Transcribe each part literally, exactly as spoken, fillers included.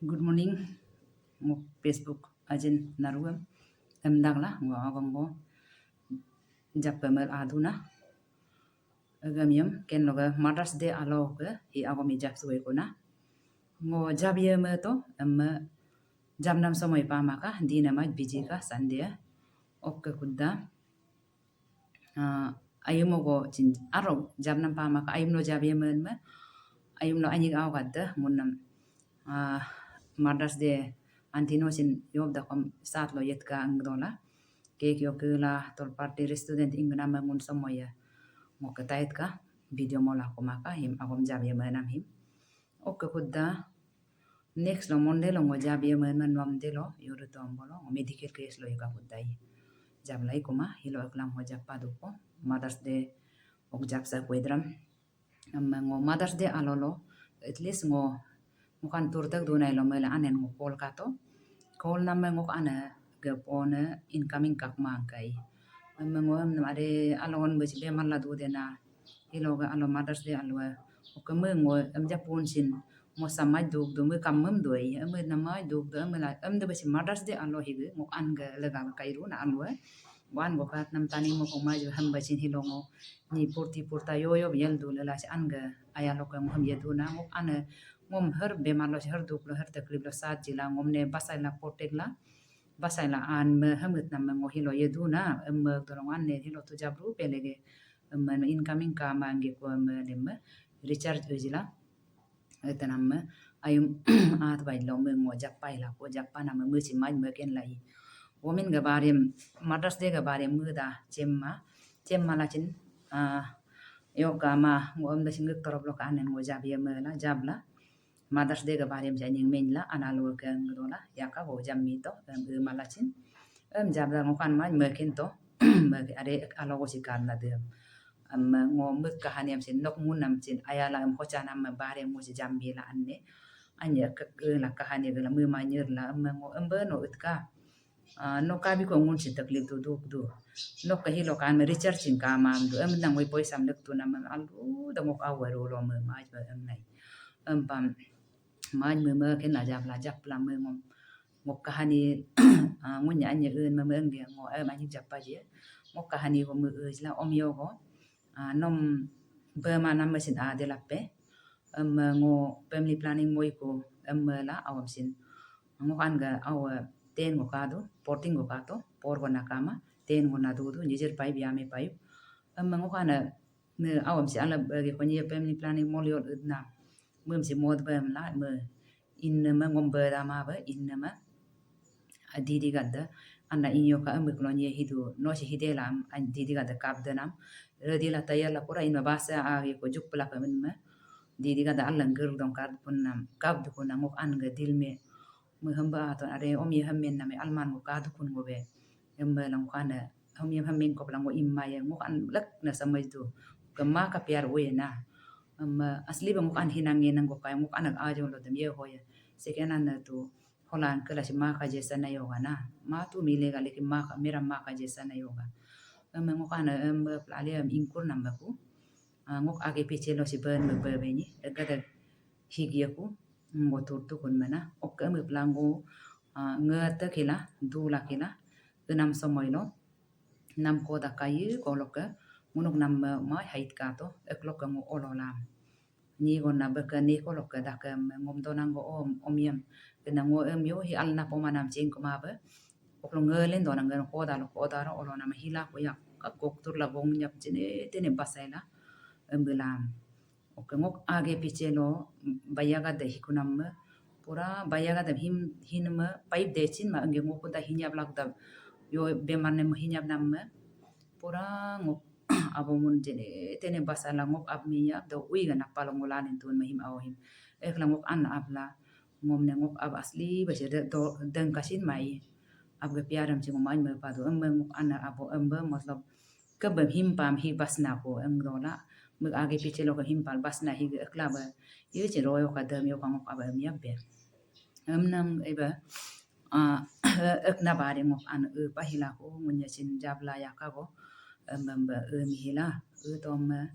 Good morning, ngo Facebook ajin naruem. Em dagla, ngo agom ngo japemel aduna. Agam yam, ken loga Mother's Day alo ke, hi agom i jap suwe kuna. Ngo jap ye me to, em me jap nam somoi pa maka, di nama biji ka Sunday. Ok ke kuda. Ah, ayumo go chin, aro jap nam pa maka, ayum lo jap ye men me, ayum lo anyik au gadda, mun nam, ah, Mother's Day, antino chin yob da kom sat lo yet ka ang dola. Cake yo ke la, tol party restaurant ing nama ngun somoi ya. Ngo ke tait ka, video mo la ko maka, him agom jap ye menam him. Ok ke kuda. Next lo Monday lo ngo jap ye men men nom de lo, yuru to ambolo, ngo medical case lo yuka kuda i. Jap lai kuma, hilo eklang ngo jap pa duko, Mother's Day, ok jap sa kue dram. Amma ngo Mother's Day alo lo, at least ngo, ngo kan turtak dunai lo mele anen ngo call kato. Call nama ngo ana ge phone incoming kak mang kai. Amma ngo em are alo ngon bej be mala du dena. Hilo ga alo Mother's Day alo. Ok me ngo em ja phone sin mo samai duk du me kam mem du ai. Em nama duk du em la em de bej Mother's Day alo hi ge ngo an ge lega kai ru na alo. Wan go kat nam tani mo kong mai ju ham ba chin hilo ngo. Ni purti purta yo yo yel du lela si an ga aya lo ka mo ham ye du na ngok an ngom har bemar lo si har duk lo har taklip lo sat jila ngom ne basai la potek la. Basai la an me hamut nam ngo hilo ye du na em me dolong an ne hilo tu jabru pelege em me incoming ka ma nge ko em me lem me recharge jila. Ete namme ayum at bai lo me ngo jappai la ko jappa namme me si mai me ken lai. Women ga bariam Mother's Day ga bariam me da chemma, chemma la chin, ah, yo ga ma ngo am da singik torop lo ka anen ngo jab ye me la jab la. Mother's Day ga bariam ja ning men la ana lo ke ang do la ya ka go jam mi to em e ma la chin. Em jab la ngo kan mai me ken to me ke are alo go si kan la de. Amma ngo mut kahani am sin nok ngun am sin ayala am hocha nam ma bare ngo si jambi la anne. Anya ke ke la kahani ke la mu ma nyur la amma ngo embe no utka. Ah, no kabi ko ngun si taklip tu duk du. No ka hilo kan ma Richard sin ka mam du. Em nang wei poi sam lek tu nam am alu da ngok awa ro lo ma ma ba em nai. Em pam ma ma ma ke na jap la jap la ma ngom. Ngok kahani, ah, ngunya anya un ma mengge ngo, eh, manyi japa je. Ngok kahani go me, eh, jela om yo go. Ah, nom be ma nam mesin a de lape. Em, ngo family planning moi ko, em, la awam sin. Ngo kan ga aw ten go kado, fourteen go kato, por go nakama, ten go na dudu, nijir pai biame pai. Em, ngo kan ne awam si ala bagi ko ni family planning mol yol na. Mem si mod bem la, me inna ma ngom bada ma ba, inna ma. A didi gada, anna inyo ka amik lo ni hidu, no si hide lam, an didi gada kap de nam. Redi la tayar la pura inma basa agi ko juk pela pa min ma. Didi gada alang geruk dong kap pun nam, kap du kun nam ngok an ga dil me. Me hamba aton are om ye hammen nam alman go ka du kun go be. Em ba lang ko an da, om ye hammen ko pela ngo imma ye, ngok an lek na samai du. Kema ka piar we na. Em, asli ba ngok an hinang ye nang go kai, ngok an ajo lo dem ye ho ye. Second an tu. Holan kela si ma ka jesa na yoga na. Ma tu mile ga lekin ma ka, mera ma ka jesa na yoga. Em, ngok ana, em, plale, em, ingkur namba ku. Ah, ngok age piche lo si ben me be beni. Ega da higi aku. Ngo tur tu kun mana. Ok, em, plango. Ah, ngata kila, dula kila. Enam somoi lo. Nam ko da kayu ko loke. Ngunuk nam ma hait ka to. Ek loke ngo olo lam. Ni gona beke ni kolok ke dakem ngom donang go om, om yem. Kena ngo em yo hi alna pomanam ching kuma be. Oklo ngelen donang gen koda lo koda ro olo nama hila ko yak ka gok tur la gong nyap chine tene basai la. Em belam. Oke ngok age piche lo bayaga de hikunam me. Pura bayaga de him, hin me paip de chin ma engge ngok da hinyap lak da. Yo bemar ne mo hinyap nam me. Pura ngok abo mun jene tene basa la ngok ab miya do ui ga napalo ngula nin tun mahim awo him. Ek la ngok an ab la ngom ne ngok ab asli ba je do deng kasin mai. Ab ga piaram si ngom ai me pado em ngok an abo em ba matlab ke bem him pam hi bas na ko em do la. Mek age piche lo ka him pal bas na hi ga ek la ba. Ye je royo ka dem yo ka ngok ab em ya be. Em nang eba, ah, ek na bare ngok an, eh, pahila ko ngunya chin jabla ya ka go. Em, em, ba, eh, mihila, eh, tom, eh,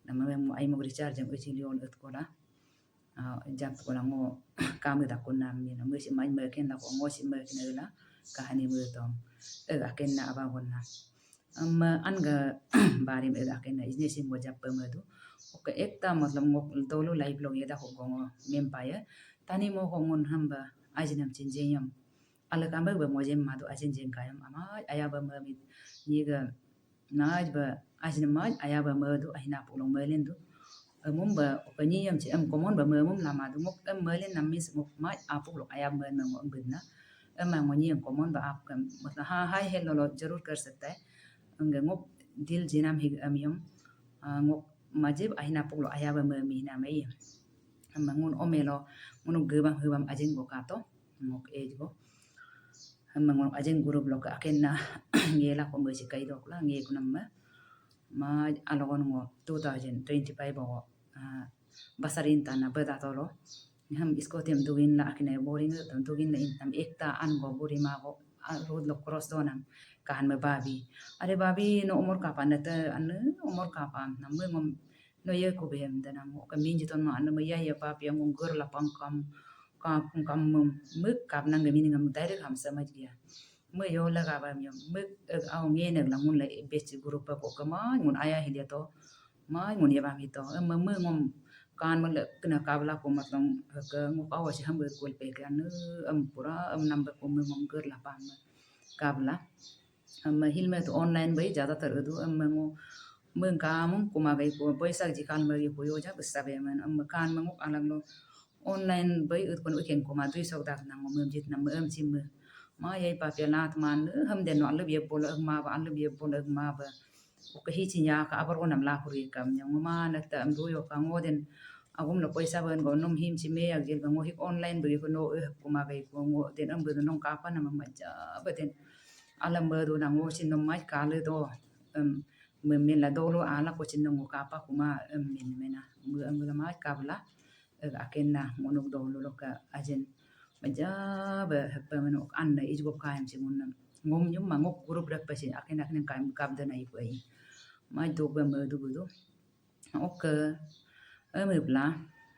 nama mem ai mo recharge, eh, chili on, eh, kola. Ah, jap kolango kami dakuna mina, musi mai mekin lako, ngosi mekin la, kahani mutom. Eh, akin na abagona. Amma anga barim eh akin na, ijne sim go jap pemadu. Oke, ekta matlab ngok dolo live blog yeda ko gongo mempaya. Tani mo ko ngun hamba, ajinam chinjeyam. Ala kamba ba mojem madu ajin jengkayam, ama aya ba mamit. Niga Naj ba ajin maj aya ba madu ahina pulong melin du. Amum ba okani yam chi am komon ba mamum lama du ngok am melin nam mis ngok maj apuk lok aya ba ngok gudna. Am ngoni yam komon ba ap kam matla ha hai hello lo jarur kar sakta hai. Angga ngok dil jinam hig am yam. Ah, ngok majib ahina pulok aya ba mami na mai. Am ngun omelo ngun gubam hubam ajin go kato. Ngok ej go. Hemma ngok ajin group lok aken na nge la ko mesi kai dok la nge kunam ma. Ma alogon ngo two thousand twenty-five go, ah, basarin tana beda tolo. Hem isko tem dugin la akine boring tem dugin la intam ekta an go buri ma go, ah, road lo cross do nam kahan ma babi. Are babi no umur kapa na te anu umur kapa nam ngom No ye ko behem da nang ka minji ton ma anu ma ya ya pa pia ngung gur la pang kam ka kam mum muk kap nang ga mini ngam direct ham samaj gaya. Mui yo la ga ba mi muk au nge ne la ngun la bech group ko ka ma ngun aya hi dia to ma ngun ya ba mi to ma mu ngom kan ma le kena kabla ko matlong ka ngu ka wa si ham kul pe ka nu am pura am number ko mu ngom gur la pang kabla. Amma hilme to online bai jada tar udu, amma ngo mengka mung kuma gai ko poisa ji kan bai ko yo ja besa be man, amma kan mangu alang lo online bai ut kon uken kuma dui sok dak nang mo mem jit nam em chim me. Ma yai pa pia lat man, ham den no alu bia bol ma ba, alu bia bol ma ba. Oke hi chi nya ka abar ko nam la huri kam nya ngo ma nak ta am du yo ka ngo den agum lo poisa ban go nom him chi me ag jil ba ngo hik online bai ko no eh kuma gai ko ngo den am bai nong ka pa nam ma ja ba den. Alam ba do nang o chin nom mai ka le do. Em, me, me la do lo ala ko chin nong ka pa kuma, em, min me na. Mu, em, la mai ka bla. Eh, aken na ngonok do lo lo ka ajen. Maja ba hep ba meno an na ij go ka em chin ngon nam. Ngom nyum ma ngok group rap pa chin aken aken ka em kap da na i ko ai. Mai do ba me do bu do. Oke. Eme bla.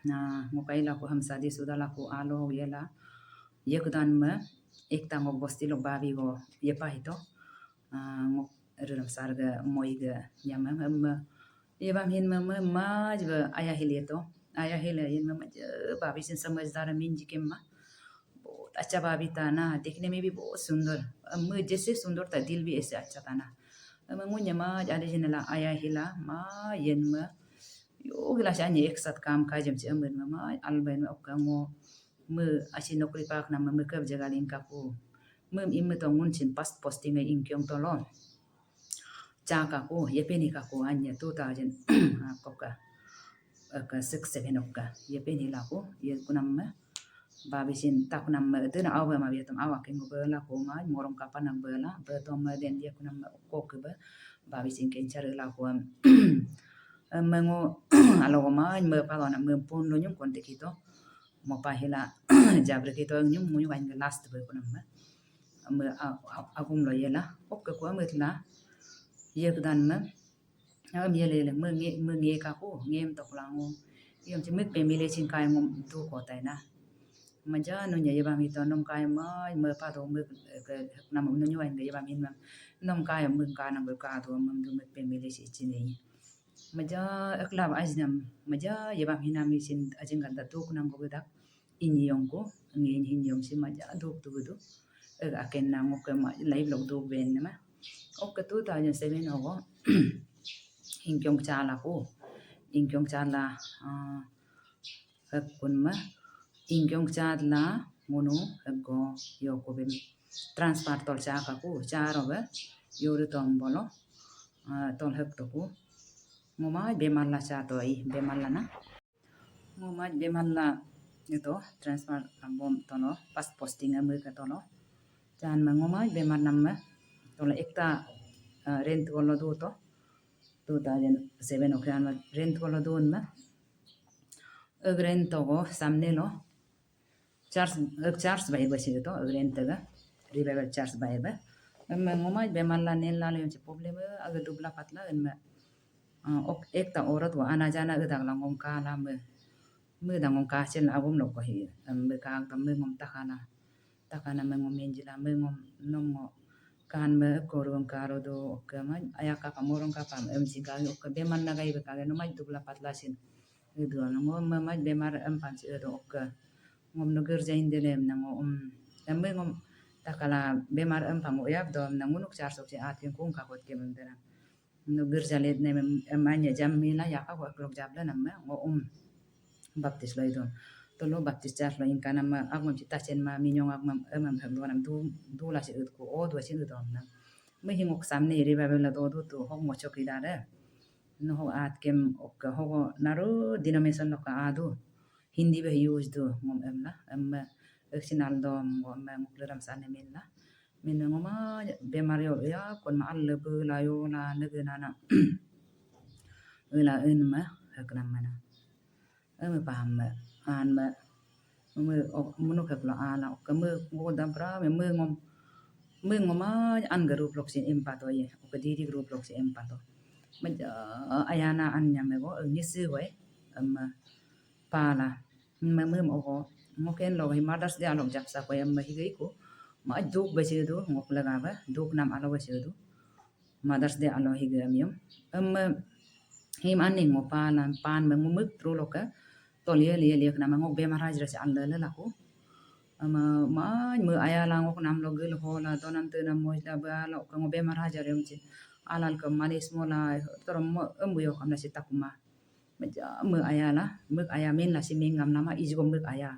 Na, ngokai lako hamsadi suda lako alo yela. Yekdan me, ekta ngok bosti lok babi go yepa hito. Ah, ngok rudam sarga moi ga yamam, amma. Yebam hin mama, maj ba aya hil yeto. Aya hil yin mama, je babi sin samajhdar min jikim ma. बहुत अच्छा भाभी था ना, देखने में भी बहुत सुंदर। अ, मुझे जैसे सुंदर था, दिल भी ऐसे अच्छा था ना। अ, मैं मुझे माँ जाने से नला आया हिला, माँ यन में, यो हिला से अन्य एक साथ काम काज में से अमर में माँ, अलबन में ओका मो, मैं अच्छी नौकरी पाक ना मैं, मैं कब जगह लिंक आपको। मैं इम तो मुन सिन पास पोस्टिंग है इंक्यों तो लो। Cha kaku, yepeni kaku anya two thousand, ah, koka, eh, ka six seven oka, yepeni laku, ye kunam me, babi sin ta kunam me, dena awa ma biatum awa kengu bela ko ma, morong kapan na bela, betom me den ye kunam me, koke be, babi sin kenchar laku am, eh, mengu, alo ma, me palo na me pun lo nyum konte kito, mo pa hila, jabre kito nyum, mu nyum last be kunam me. Ame a-, a-, agum lo yela. Oke ko amet la. Yek dan me. Am yele le. Me nge, me nge kaku. Ngem tok lango. Yom chi mik pe mile chin kai ngom du ko tai na. Maja no nya yebam hito nom kai mai me pa do me ke nam no nyu ai nge yebam hin mam. Nom kai me ka nam ka do mem du mik pe mile chi chi ni. Maja ekla ba ajnam. Maja yebam hinam mi chin ajing ganda duk nam go dak. Inyong ko, nge inyong si maja duk tu du. Eg aken nang oke ma, live lok duk ben nama. Oke two thousand seven ogo. Ingkyong chala ko. Ingkyong chala, ah, eg kun ma. Ingkyong chala, ngono, ego, yoko ben. Transfer tol cha ka ko, cha ro be. Yori tombolo. Ah, tol hek to ko. Ngoma bemala cha to i, bemala na. Ngomaj bemar la ito transfer bom tolo, pas posting ame ke tolo. Chan ma ngomaj bemar nam ma tolo ekta, eh, rent wala do to. Two thousand seven oke an rent wala do ma. Ag rent to go samne lo. Charge, ag charge bai ba si to, ag rent ga. Revival charge bai ba. Emme ngomaj bemar la nen la le problem ag dubla patla emme. Ah, ok, ekta orat wa ana jana ag dagla ngom ka la me. Mui dangong kachel agom loko hi, em, mui kagam mui ngom takana. Takana mui ngom menjila mui ngom nom ngo. Kan mui korong karo do oke ma, ayaka kamorong kapam, em, si kagi oke, bemar nagai be kagi no maj dubla patla sin. Idu ano ngom ma maj bemar em pan si idu oke. Ngom no gerja indele em nango, em, em, mui ngom takala bemar em pango yap do em nango nuk char sok si atin kung kakot ke mem dera. No girja let ne em, em, anya jam mila yaka ko eklok jabla namme ngo, um, baptis lo ido. Tolo baptis char lo ingka nama agmam chita chen ma minyong agmam, em, em, hek do nam du, du la si ut ko, o du si ut om nam. Me hingok samne ri ba bela do du tu hok mo chok ida de. No hok at kem ok hok naro denomination lo ka adu. Hindi be use du ngom em la, em, eksin aldom ngo em ngok leram sane min la. Min ngoma bemar yo ya kon ma alle bu la yo la nege nana. Ila en ma hek nam mana. Em paham ma an ma. Me o munu hek lo ala ok me ngo dam pra me me ngom me ngoma an garu blok si em pato ye. Ok didi garu blok si em pato. Me ayana an nyame go ngisi go em pala. Mem ogo, ngoken lo hi Mother's Day alok jaksa ko em hi gei ko. Ma duk ba si du, ngok lega ba, duk nam alo ba si du. Mother's Day alo hi gei em yom. Em him ani ngo pa nam pan me mumuk tru lo ke. Tol ye ye ye nam ngok bemar hajra si alo le la ko. Em ma me aya la ngok nam lo gel ho la donam te nam moj la ba lo ke ngo bemar hajar yom chi. Alal ke malis mo la torom mo em bu yo kam la si takuma. Meja me aya la, mek aya men la si mengam nama ijigo mek aya.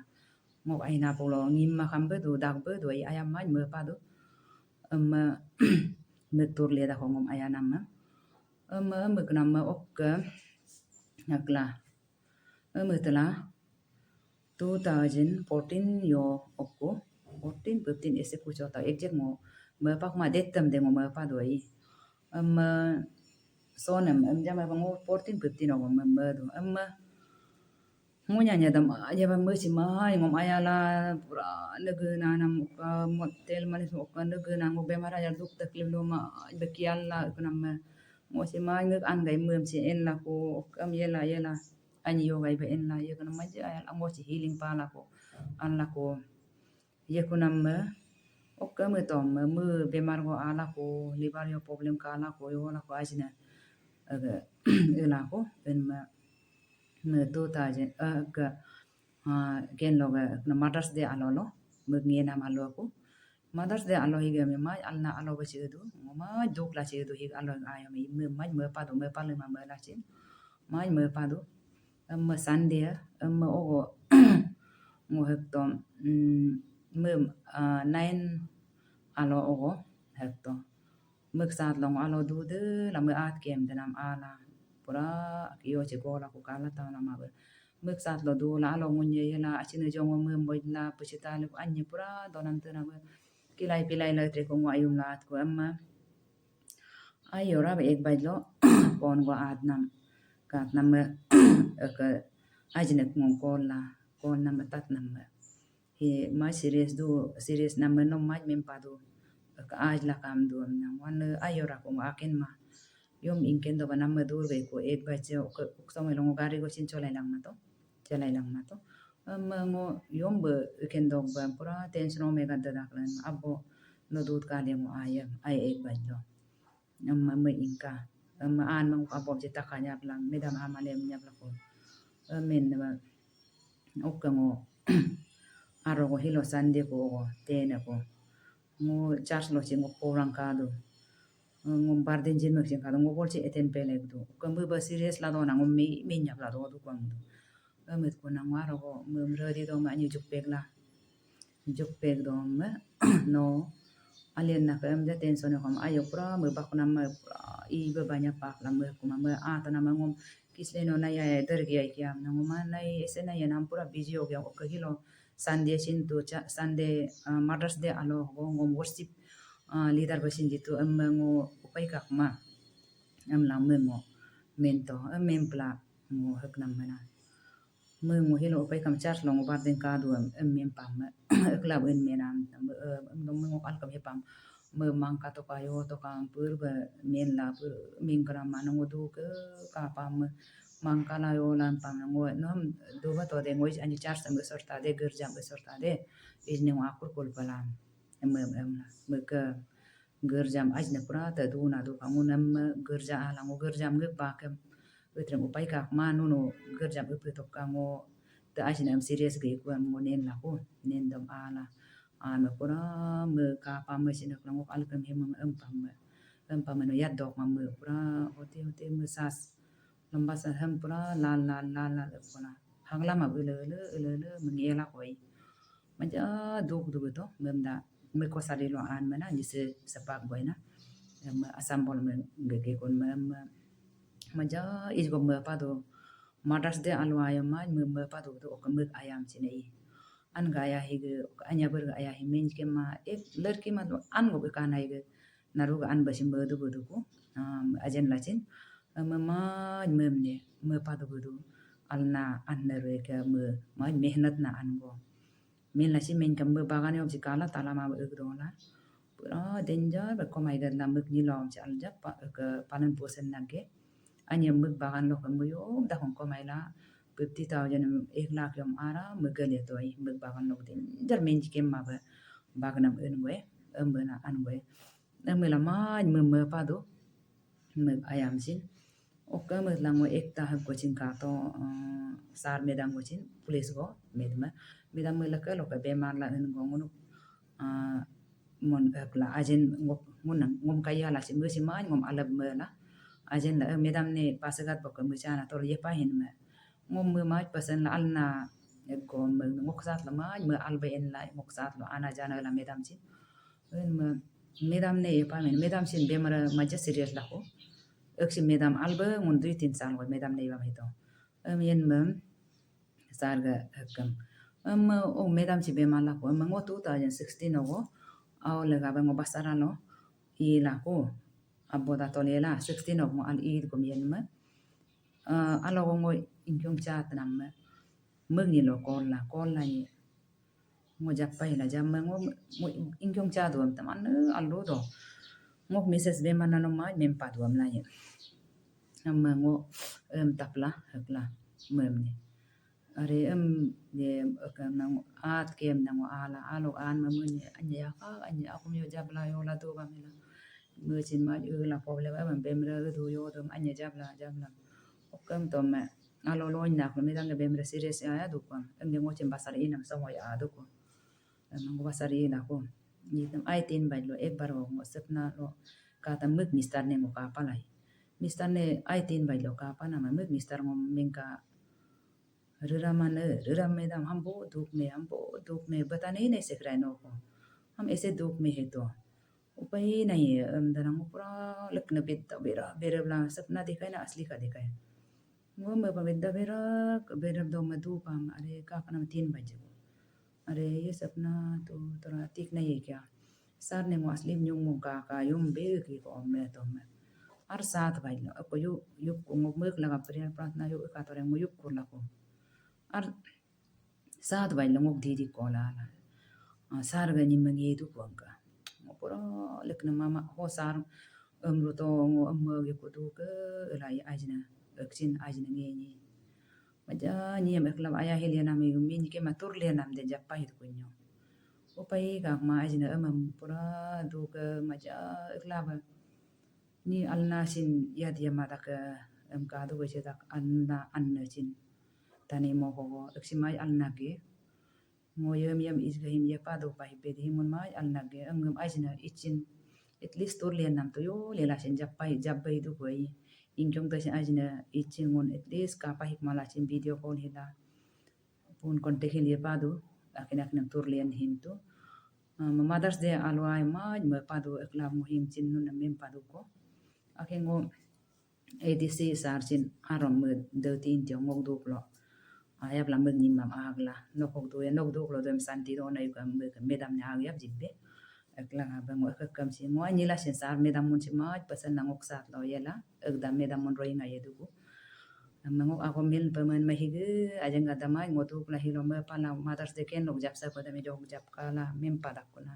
Ngok aina polo ngim ma kam bedu, dak bedu, ai aya mai me padu. Em, mek tur le da hongom aya nama. Em, mek nama ok ke. Nakla. Em, tela. Two thousand fourteen yo okko. Fourteen, fifteen ese kucho ta exact ngo. Me pak ma date tam de ngo me padu ai. Em, sonem, em, jam, em, ngo fourteen, fifteen ogo, em, em, do, em, ngo nya nya dam, aja ba, mesi mai, ngom ayala, pura, nege, nanam, ka, motel, manis, mo, ka, nege, nango, bemar, aja, duk, taklif, lo, ma, beki, Allah, kunam, ma, ngo, si, mai, ngek, an, gai, mem, si, en, la, ko, ok, em, yela, yela, ani, yo, gai, ba, en, la, ye, kunam, ma, je, ayala, ngo, si, healing, pa, la, ko, Allah, ko, Ye kunam me, okke me tom me, me bemar go ala ko, liver yo problem ka ala ko, yo ala ko ajina. Aga, ila ko, en me, me do ta je, aga, ah, gen lo ga, na Mother's Day alo lo, me nge nam alo ko. Mother's Day alo higa me mai, alna alo ba chi do, ma duk la chi do hig alo ayo me, me mai, me pa do, me pa le ma me la chi, mai me pa do. Em, Sunday, em, ogo, ngo hekto, mm, me, ah, nine alo ogo, hekto. Mek sat long alo dude, la me at kem denam ala. Pura, kio che gola ko kala ta na ma be. Mek sat lo du la alo ngunye ye la, achine jongo me moj la, puchita le anye pura, donam te na be. Kilai pilai la tre ko ngo ayum la at ko emma. Ai ora ba ek baj lo phone go at nam. Kat nam me, ek, ajnek mong call la, call nam tat nam me. He ma serious do, serious nam me no maj mem pa do. Ek aj la kam do nam. Wan ai ora ko ngo aken ma. Yom inken do ba nam me dur be ko ek baj ok, ok samay lo ngo gari go sin cholai lang ma to. Chalai lang ma to. Em, ngo yom be iken dok ba pura tension o mega dadak lan abo no dut ka de ngo ayam, ay ek baj lo. Em, me ingka. Em, an mang abo je takanya blang, medam ama le nya blako. Em, men ba ok ngo. Aro go hilo Sunday ko go, tene ko. Ngo church lo si ngo porang ka do. Ngo burden jin mek sin ka do, ngo bol si eten pelek do. Ko me ba serious la do na ngo me, me nyap la do do ko ang do. Amit ko na ngo aro go, me mrodi do ma nyu juk pek la. Juk pek do me, no. Alien na ka em de tension ko ma ayo pura, me bak na me pura, i ba banya pak la me ko ma me a ta na me ngom kisle no na ya der gi ai kiam na ngo ma na i ese na ya nam pura busy ho gya ko hilo. Sunday sin tu cha, Sunday, ah, Mother's Day alo go ngom worship, ah, leader ba sin jitu em ngo upai kak ma. Em lang me ngo mento, em mem pla ngo hek nam mana. Me ngo hilo upai kam church lo ngo barden ka du em, em mem pa me. Ek la en menam, em, em dong me ngo kal kam hepam. Me mang ka to ka yo to ka pur ba men la pur ming gram ma ngo du ke ka pa me. Mangkala yolan pamnango, nom, duba tode ngoi ani church am sortade, girjam sortade, ijne ngo akur kulpalam. Em, em, em, meke girjam ajne pura te duna du kango nam girja alango girjam ngek bakem. Utrem upai kak ma nuno girjam upe tokkango te ajne am serious ge ku am ngo nen lako, nen dom ala. Ame pura me kapa me sine pura ngok alkem hem me em pam me. Em pam me no yat dok ma me pura hote hote me sas. Lamba sa hem pura lal, lal, lal, lal pura. Hangla ma ule, ule, ule, ule, mengela koi. Maja duk duk to, memda, meko sari lo an mana, jise sepak boina. Em, asam bol me gege kon me, me, maja is go me pa do. Mother's Day alwa ayam ma, me, me pa do, do, ok, me ayam sine i. An ga aya hi ge, ok, anya ber ga aya hi men ke ma, ek lerki ma do, an go be kan ai ge. Naru ga an basi me du bu du ku. Um, ajen lachin. Em, ma, mem ne, me pa du bu du. Alna an naru ke me, ma mehnat na an go. Min lasi min kam me bagan yo jikala tala ma ek do la. Pura danger ba komai ga na mik ni lom si al jap pa, ke palan posen na ge. Anya mik bagan lo ke me yo da hong komai la. Fifty thousand ek lakh yom ara me ge le toi mik bagan lo danger min jikem ma ba. Bagan am en gue, em bena an gue. Nang mela maj meme padu. Mek ayam sin. Oka mek lango ekta hak gochin kato, eh, sar medam gochin, police go, medma. Medam mela ke loka bemar la en go ngunu, eh, mon hak la ajen ngok, ngunang, ngom kaya la sin, mesi maj ngom alab mela. Ajen la, eh, medam ne pasagat boka mechana tor yepa hin me. Ngom me maj pasan la alna, eh, go me ngok sat la maj, me alba en la ngok sat la ana jana la medam sin. Wen me, medam ne yepa men, medam sin bemar maja serious lako. Ek si medam alba ngun dui tin sal go medam ne yepa hito. Em yen me, sar ga hekam. Em o medam si bemar lako, em ngo two thousand sixteen ogo. Ao lega ba ngo basara lo. I lako. Abo da tole la, sixteen ogo al i gom yen me. Eh, alo go ngo inkyong cha tanam me. Meng ni lo kol la, kol la ni. Ngo jappa hila jam ngo, ngo inkyong cha duam tam an alu do. Ngo message be mana no ma mem pa duam la ye. Amma ngo em tapla hekla mem ni. Are em ye ekam nang at kem nang ala alo an ma mun ye anya ya ka anya aku yo jabla yo la do ba mela. Mechin ma yo la problem em bemra do yo do anya jabla jabla. Okam to me. Alo lo ina ko me dang bemra serious ya ya do ko. Em de ngo chin basar inam sa mo ya do ko. Em ngo basar ina ko. Ni tam ai tin bai lo ek bar ngo sepna lo. Ka tam mik mister ne ngo ka palai. Mister ne ai tin bai lo ka pa na ma mik mister ngo mengka Rira mane, rira me dam, ham bahut dukh mein, ham bahut dukh mein, bata nahi nahi sek raha hai no ko. Hum aise dukh mein hai to. Upai nahi hai, em, darang pura lekna bidda bera, bera bla sapna dikha hai na asli ka dikha hai. Wo me pa bidda bera, bera do ma du pam, are ka kana tin baje. Are ye sapna to tora thik nahi hai kya? Sar ne ngo asli nyung mung ka ka yum be ki ko me to me. Ar saat bai lo, ko yu, yu ko ngo mek laga prayer prarthana yu ka tore ngo yu kur la ko. Ar saat bai lo ngo didi ko la la. Ah, sar ga ni meng ye du ko ka. Ngo pura lekna mama ho sar umru to ngo amma ye ko du ke la ye ajna. Eksin ajna nge ni. Maja ni am ekla aya hil ya nam ye min ke ma tur le nam de jappa hit kunyo. Upai ga ma ajna amam pura du ke maja ekla ba. Ni alna sin ya dia ma dak, em, ka du ke dak anna anna sin. Tani mo ko ko eksi mai alna ke. Ngo yem yem is ga him ye pa do pa hi pe di him mon mai alna ke. Em, em, ajna ichin. At least tur le nam to yo le la sin jappa hi jappa hi du ko i. Inkyong ta sin ajna ichin ngon at least ka pa hik mala sin video call hila. Phone contact hil ye pa do, akin akin tur lian hin tu. Ah, Mother's Day alwa ma, ma pa do ekla mo him chin nun mem pa do ko. Akin ngo A D C sar chin arom mo do tin tio ngok do klo. Ayap la mo ni mam agla, nok do ya, nok do klo dem santi do na yuk am medam nya yap jibbe. Ekla nga ba ngo ek kam si ngo ani la sin sar medam mun si ma pasan na ngok sat lo ye la. Ek dam medam mun roi nga ye du ko. Mengok ako mil pemen mehige ajeng gada mai ngotuk lahi lomba pala Mother's Day ken lok japsa pada me jok jap kala mem padak kuna.